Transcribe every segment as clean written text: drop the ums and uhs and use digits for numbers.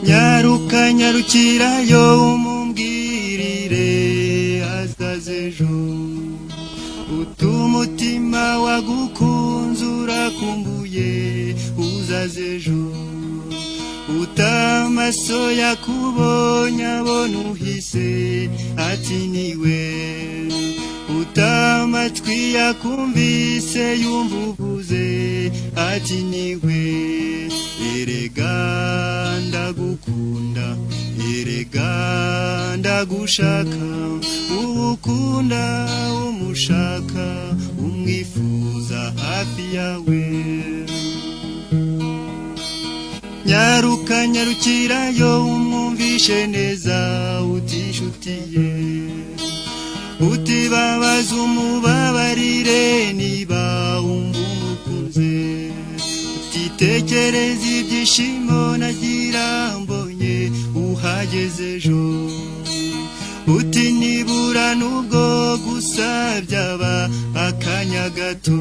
Nyaruka nyarukirayo umumbwirire azaze ejo, utumutima wagukunze urakumbuye uzaze ejo, utamaso yakubonye abona uhise ati niwe, utamatwi yakumvise yumva uvuze ati niwe. Erega ndagukunda, erega ndagushaka, uwukunda umushaka umwifuza hafi yawe. Nyaruka nyarukirayo umwumvishe neza uti inshuti ye, utibabaza umubabarire niba wumva umukunze, utitekereza ibyishimo nagira mbonye uhageze ejo, uti nibura nubwo gusa byaba akanya gato.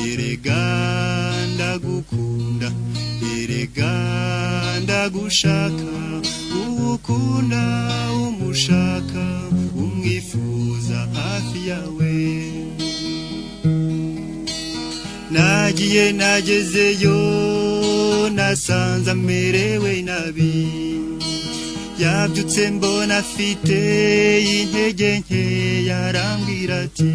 Erega ndagukunda, erega ndagushaka, uwukunda umushaka umwifuza hafi yawe. Nagiye nagezeyo nasanze amerewe nabi, yabyutse mbona afite intege nke, yarambwira ati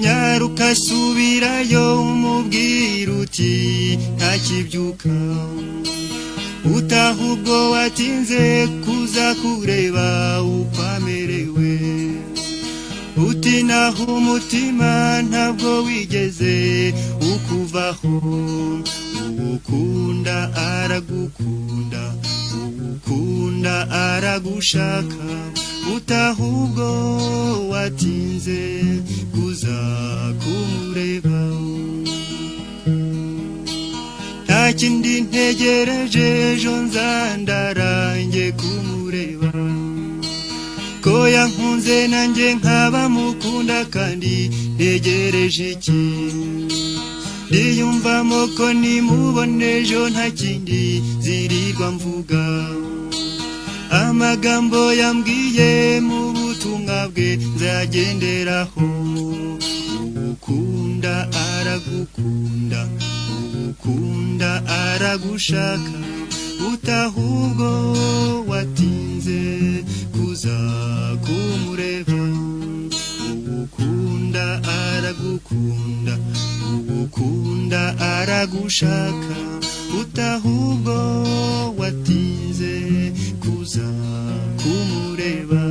nyaruka subirayo umubwira uti ntakibyuka, utahubwo watinze kuza kureba uko amerewe, uti naho umutima ntabwo wigeze ukuvaho, uwukunda aragukunda, uwukunda aragushaka, utahubwo watinze kuza kumureba. Nta kindi ntegereje ejo nzandarange kumureba, ko yankunze nanjye nkaba mukunda kandi ntegereje iki, ndiyumvamo ko nimubona ejo nta kindi zirirwa mvuga, amagambo yambwiye mu butumwa bwe nzagenderaho. Uwukunda aragukunda, uwukunda aragushaka, utahubwo watinze kuza kumureba. Uwukunda aragukunda, uwukunda aragushaka, utahubwo watinze kuza kumureba.